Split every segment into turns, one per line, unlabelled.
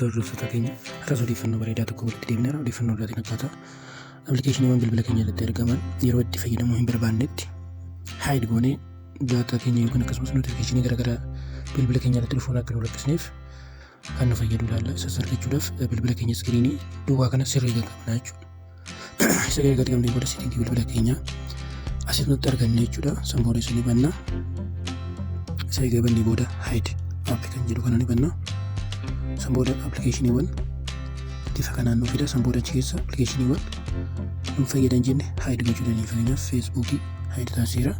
Hordoftoota keenya, har'as odeeffannoo bareedaa tokko walitti deebineera. Odeeffannoo biraatiin akkaataa appilikeeshiniiwwan bilbila keenya irratti argaman yeroo itti fayyadamuu hin barbaannetti hide goonee daataa keenya yookiin akkasumas notifiikeeshinii garaagaraa bilbila keenya irratti dhufuun akka nu rakkisneef kan nu fayyadu ilaalla. Isas argachuudhaaf bilbila keenya iskiriinii duwwaa kana sirrii qaqqabna jechuudha. Isa gadi qabnee booda seetingii bilbila keenyaa asirratti arganne jechuudha. San booda isa ni banna. Isa egaa bannee booda hide app kan jedhu kana ni banna. San booda appilikeeshiniiwwan bifa kanaan nu fida. San booda achi keessa appilikeeshiniiwwan nu fayyadan jenne hide gochuu dandeenya. Fakkeenyaaf, Feesbuukii hide taasiseera.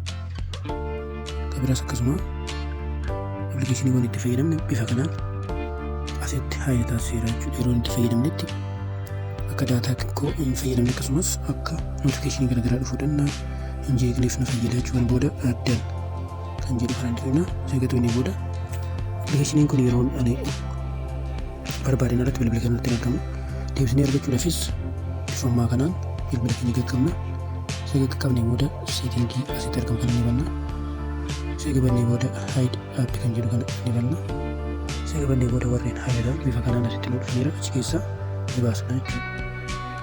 Kan biraas akkasuma appilikeeshiniiwwan itti fayyadamne bifa kanaan asitti hide taasiseera jechuudha. Yeroo itti fayyadamnetti akka daataa xiqqoo hin fayyadamne, akkasumas akka notifiikeeshinii garaagaraa dhufuudhaan hin jeeqneef nu fayyada jechuudha. Booda addaan kan jedhu kana dirina. Isa gatanii booda appilikeeshiniin kun yeroo ani barbaaden irratti bilbila keenyatti argamu. Deebisnee argachuudhaafis bifummaa kanaan bilbila keenya qaqqabna. Isa qaqqabnee booda seetingii asitti argamu kana ni banna. Isa bannee booda hide app kan jedhu kana ni banna. Isa bannee booda warreen hide bifa kanaan asitti nu dhufaniira, achi keessa ni baasna jechuudha.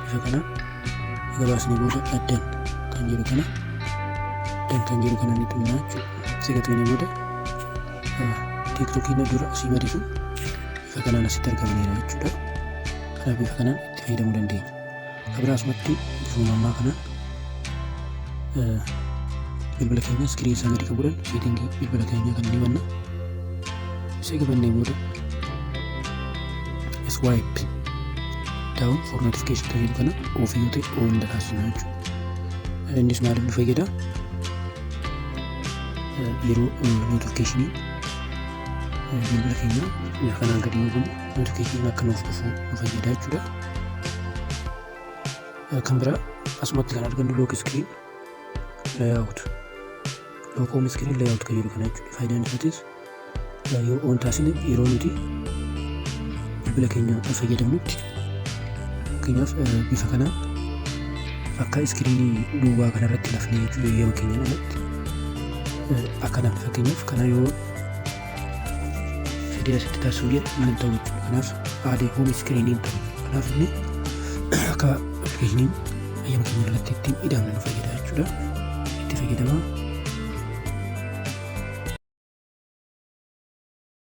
Bifa kanaan egaa baasnee booda addaan kan jedhu kana, done kan jedhu kana ni xumura jechuudha. Isa gaxuunee booda Tiiktookiin dura asii bade sun bifa kanaan asitti argamaniira jechuudha. Kanaaf bifa kanaan itti fayyadamuu dandeenya. Kan biraa asumatti bifuma ammaa kanaan bilbila keenya iskiriinii isaa gadi qabuudhaan seetingii bilbila keenyaa kan ni banna. Isa eega bannee booda swipe down for notification kan jedhu kana off yoo ta'e on taasisna jechuudha. Innis maaliif nu fayyada? Yeroo notifiikeeshinii bilbila keenya bifa kanaan gadi yoo buune notifiikeeshiniin akka nuuf dhufu nu fayyada jechuudha. Kan biraa asumatti kan argannu lock screen layout, lock home screen layout kan jedhu kana jechuudha. Faayidaan isaatis yoo on taasisne yeroo nuti bilbila keenya fayyadamnutti, fakkeenyaaf, bifa kanaan akka iskiriinii duwwaa kanarratti lafnee jechuudha, eeyyama keenyaan alatti akka namni, fakkeenyaaf, kana yoo fedhii asitti taasisuu jedhe hin ta'u jechuudha. Kanaaf aadee home iskiriiniin ta'u. Kanaaf inni akka appilikeeshiniin eeyyama keenya irratti ittiin hidhamne nu fayyada jechuudha. Itti fayyadamaa.